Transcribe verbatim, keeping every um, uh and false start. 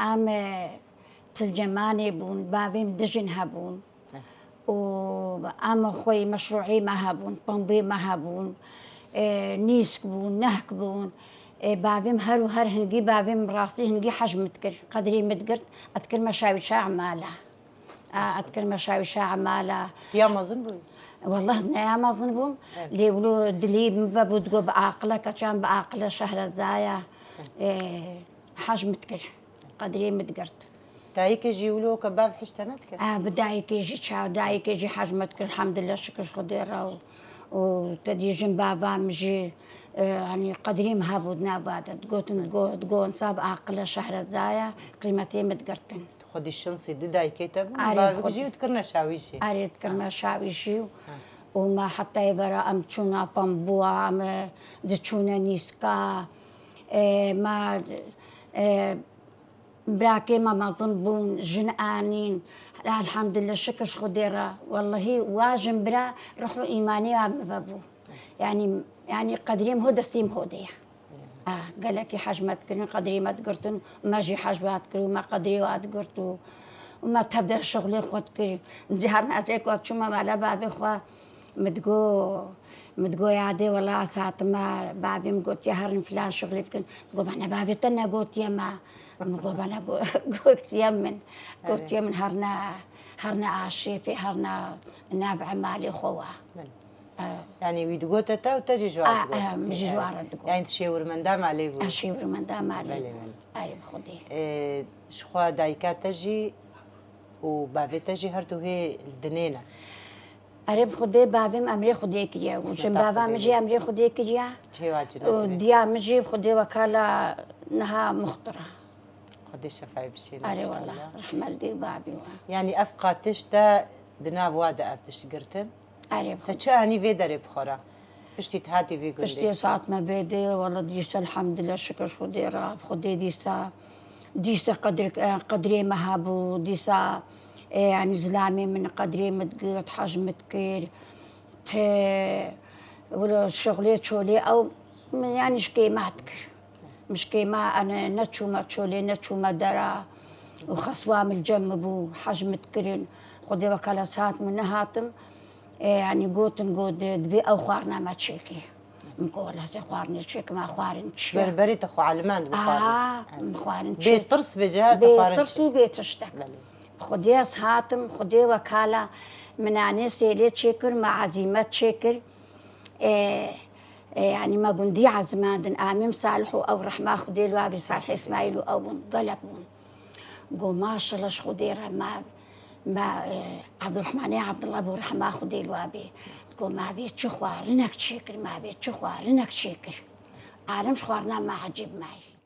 Em, e, tilcemanê bûn, bavê min dijin hebûn. Eh. Û em xweyî meşrûî me hebûn, pembê me hebûn, e, nîsk bûn, nehk bûn. E, bavê min her û her hingî bavê min rastî hingî hej min dikir. Qedrê min digirt, ez dikirme şawîşa emala. A, ez dikirme şawîşa emala. Ya mezin bû? Wallah ne ya mezin bûm. Evet. Lê wilo dilî min ve bû digo bi aqile keçan bi aqile şehre zaya. Evet. E, hej min dikir. Qedrê min digirt. Dayikê jî wilo ke bav hişte nedikir? A, bi dayikê jî ça, dayikê jî hej min dikir, elhamdulillah, şikir Xwedê re û, û te dî jin bava min jî, e, yanî qedrê min hebû di nava de. Digotin, digo-, digo insa bi aqile şehre zaya, qîmetê min digirtin. Xwedî şinsî di dayikê te bûn, Arê, bavik Xwedî. Jî û dikirine şawîşî. Arê, dikirme şawîşî û, Ha. û me heta êvera em çûna pembûa, em diçûne nîska, e, me, e, birakê me mezin bûn, jin anîn. Elhamdulillah, şikir Xwedê re. Wellehî wa jin bira ruh û îmanê ya min vebû. Yanî, yanî qedrê min ho destê min ho de ye. Ah, gelekî hej me dikirin, qedrê me digirtin, me jî hej wa dikir û me qedrê wa digirt û, û me tev de şixulê xwe dikir. Cihar nacê ku çûme mala bavê xwe, min digo, min digo yadê wela ez hatime, bavê min gotiye herin filan şixulê bikin. Digo bana bavê te negotiye me. Min go bana go-, gotiye min. Erê. Gotiye min herine, herine aşêfê, herine nav emalê xwe wa. Min. E. Yanî wî digote te û te jî ji war A, digot. E, min jî ji war digot. Yanî tu şêwirmenda malê bû. E, şêwirmenda malê Belê, bû. Belê. Erê bi Xwedê. E, ji xwe dayika te jî û bavê te jî her du hê li dinê ne. Erê bi Xwedê bavê min emrê Xwedê kiriye. Û çim bava min jî emrê Xwedê kiriye. Çêwa cinetê. Û diya min jî bi Xwedê wekala niha muxtira. Xwedê şefayê bişêne. Erê wela, rehmet dê û babî we. Yanî ev qatiş te di nav wa de ev tişt girtin? Erê bi Te çi anî vê derê bi xwe re? Piştî tu hatî vî gundê? Piştî ez hatime vê dê, wela dîsa elhamdulillah şikir Xwedê re, Xwedê dîsa, dîsa qedir, e, qedrê me hebû, dîsa, e, yanî zilamê min qedrê min digirt, hej min dikir. Te wilo şixulê çolê ew min yanî ji kêma dikir. Min ji kêma, ene, neçûme çolê, neçûme dera û xeswa min li cem min bû, hej min dikirin. Xwedê wekala ez hatim û nehatim, e, yanî gotin, got, di-, divê ew xwarina me çêkê. Min got, wela ez ê xwarinê çêkim, a xwarin çi ye? Berberî te xwe elimand bi xwarin. Aa, min xwarin çêk. Bê tirs, bê ceha te xwarin çêk. Bê tirs û bê tiştek. Belê. Xwedê ez hatim, Xwedê wekala min anê sêlê çêkir, me ezîmet çêkir. E, e, yanî me gundî ezimandin. Amîm Salih û ew rehma Xwedê li wa bî, Salih Îsmaîl û ew bûn, gelek bûn. Go maşallah ji Xwedê re me, me, e, Ebdurehmanê Ebdullah bû rehma Xwedê li wa bî. Go me vê çi xwarinek çêkir, me vê çi xwarinek çêkir. Alem ji xwarina me ecêb mayî.